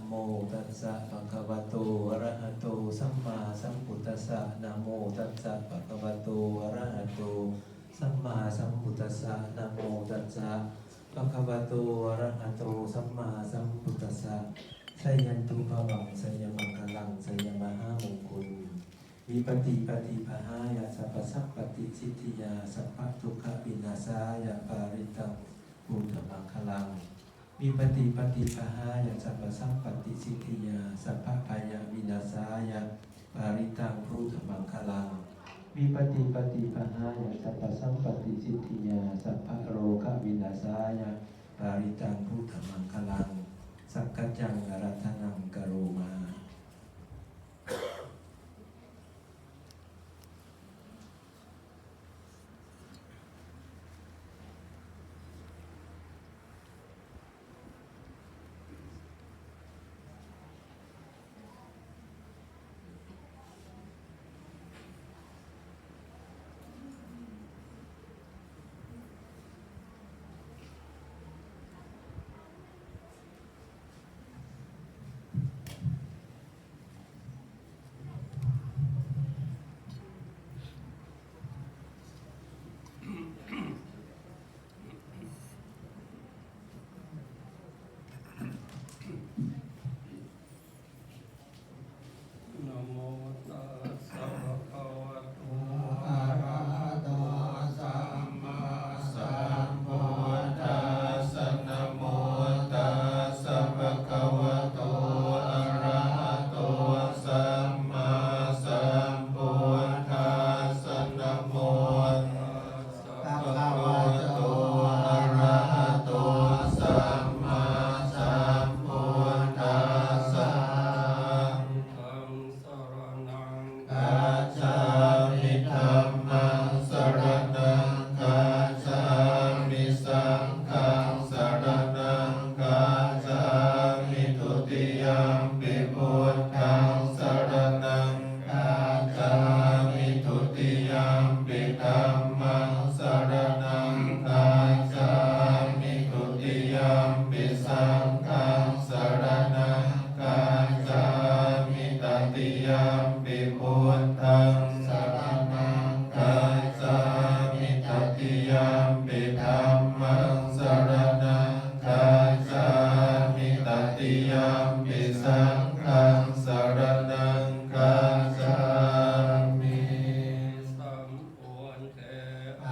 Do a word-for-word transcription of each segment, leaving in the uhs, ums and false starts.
Namo tassa bhagavato arahato sammāsambuddhassa. Namo tassa bhagavato arahato sammāsambuddhassa. Namo tassa bhagavato arahato sammāsambuddhassa. Jayanto bhavaṃ jayamaṅgalaṃ jayamahāmaṅgalaṃ. Vipattipaṭibāhāya sabbasampattisiddhiyā sabbadukkhavināsāya parittaṃ brūtha maṅgalaṃ. Vipattipaṭibāhāya sabbasampattisiddhiyā sabbabhayavināsāya parittaṃ brūtha maṅgalaṃ. Vipattipaṭibāhāya sabbasampattisiddhiyā sabbarogavināsāya parittaṃ brūtha maṅgalaṃ. Sakkaccaṃ āraṭṭhanaṃ karoma. Namo tassa bhagavato arahato sammāsambuddhassa. Namo tassa bhagavato arahato sammāsambuddhassa. Namo tassa bhagavato arahato sammāsambuddhassa. Buddhaṃ saraṇaṃ gacchāmi. Dhammaṃ saraṇaṃ gacchāmi. Saṅghaṃ saraṇaṃ gacchāmi. Dutiyampi buddhaṃ saraṇaṃ gacchāmi. Dutiyampi dhammaṃ saraṇaṃ gacchāmi. Dutiyampi saṅghaṃ saraṇaṃ gacchāmi. Tatiyampi buddhaṃ saraṇaṃ gacchāmi. Tatiyampi dhammaṃ saraṇaṃ gacchāmi. Tatiyampi saṅghaṃ saraṇaṃ gacchāmi. Sambuddhe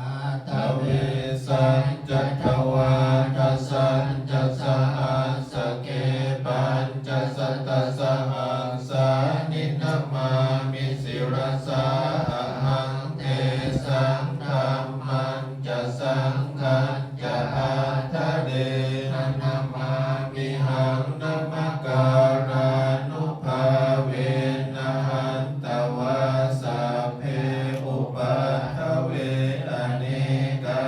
aṭṭhavīsañca dvādasañca sahassake pañcasatasahassāni namāmi sirasā ahaṃ. Tesaṃ dhammañ ca saṅghañca ādarena namāmihaṃ. Namakārānubhāvena hantvā sabbe upaddave anekā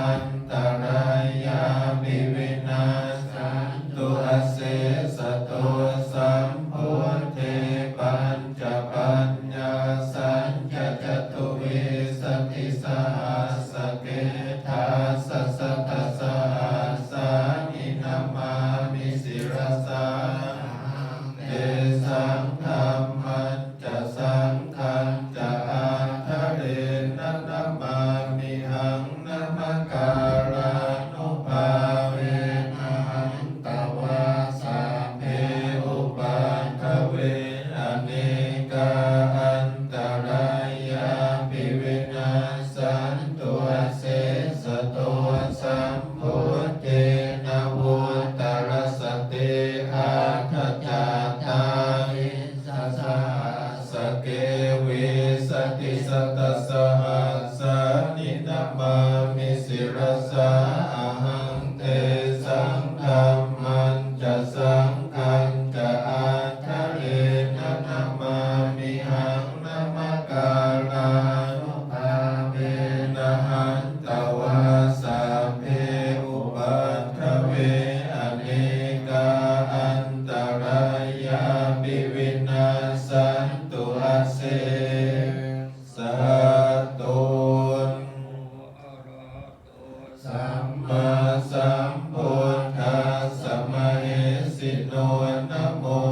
antarāyāpi vinassantu asesato. Sambuddhe pañ ca paññāsañca catuvīsatisahassake dasasatasahassāni namāmi sirasā ahaṃ. Tesaṃ dhammañca saṅghañca ādarena namāmihaṃ. Namakārānubhāvena han tvā sabbe upaddave anekā antarāyāpi vinassantu asesato. Sambuddhe navuttarasate aṭṭhacattāḷī sasahassake vīsatisatasahassāni namāmi sirasā ahaṃ. Tesaṃ dhammañca saṅghañca ādarena namāmihaṃ. Namakārānubhāvena han tvā sabbe upaddave anekā antarāyāpi vinassantu asesato. Sammāsambuddhassa mahesino. Namo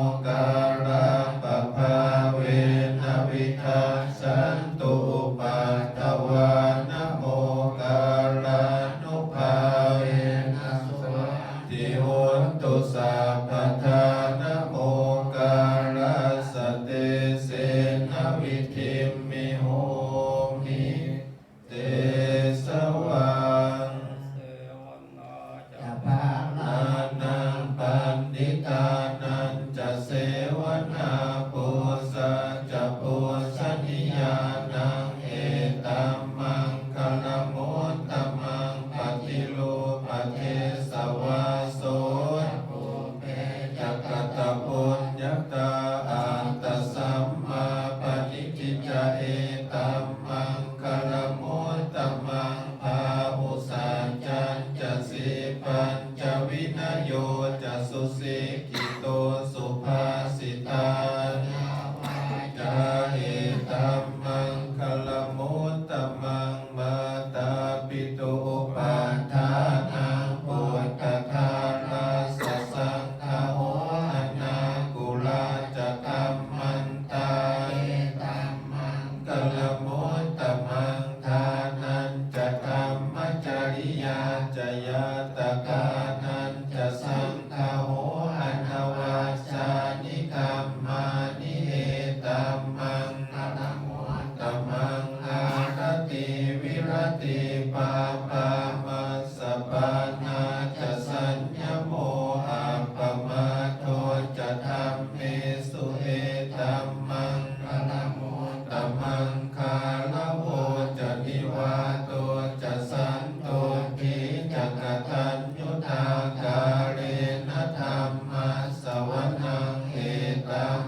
Namokārappabhāvena vigacchantu upaddavā. Namokārānubhāvena suvatthi hotu sabbadā. Namokārassa tejena vidhimhi homi tejavā. Ca bālānaṃ paṇḍitānañca sevanā, pūjā ca pūjanīyānaṃ, etam maṅgalam uttamaṃ. Paṭirūpadesavāso ca pubbe ca katapuññatā, attasammāpaṇidhi ca, etam maṅgalam uttamaṃ. Bāhusaccañca sippañca vinayo ca, susikkhito subhāsitā ca yā vācā, etam maṅgalam uttamaṃ. Mātāpituupaṭṭhānaṃ puttadārassa saṅgaho, anākulā ca kammantā, etam maṅgalam uttamaṃ. Dānañca dhammacariyā ca ñātakānañca saṅgaho, anavajjāni kammāni, etam maṅgalam uttamaṃ. Āratī viratī pāpā majjapānā ca saññamo, appamādo ca dhammesu, etam maṅgalam uttamaṃ. Gāravo ca nivāto ca santuṭṭhī ca kataññutā, kālena dhammassavanaṃ, etam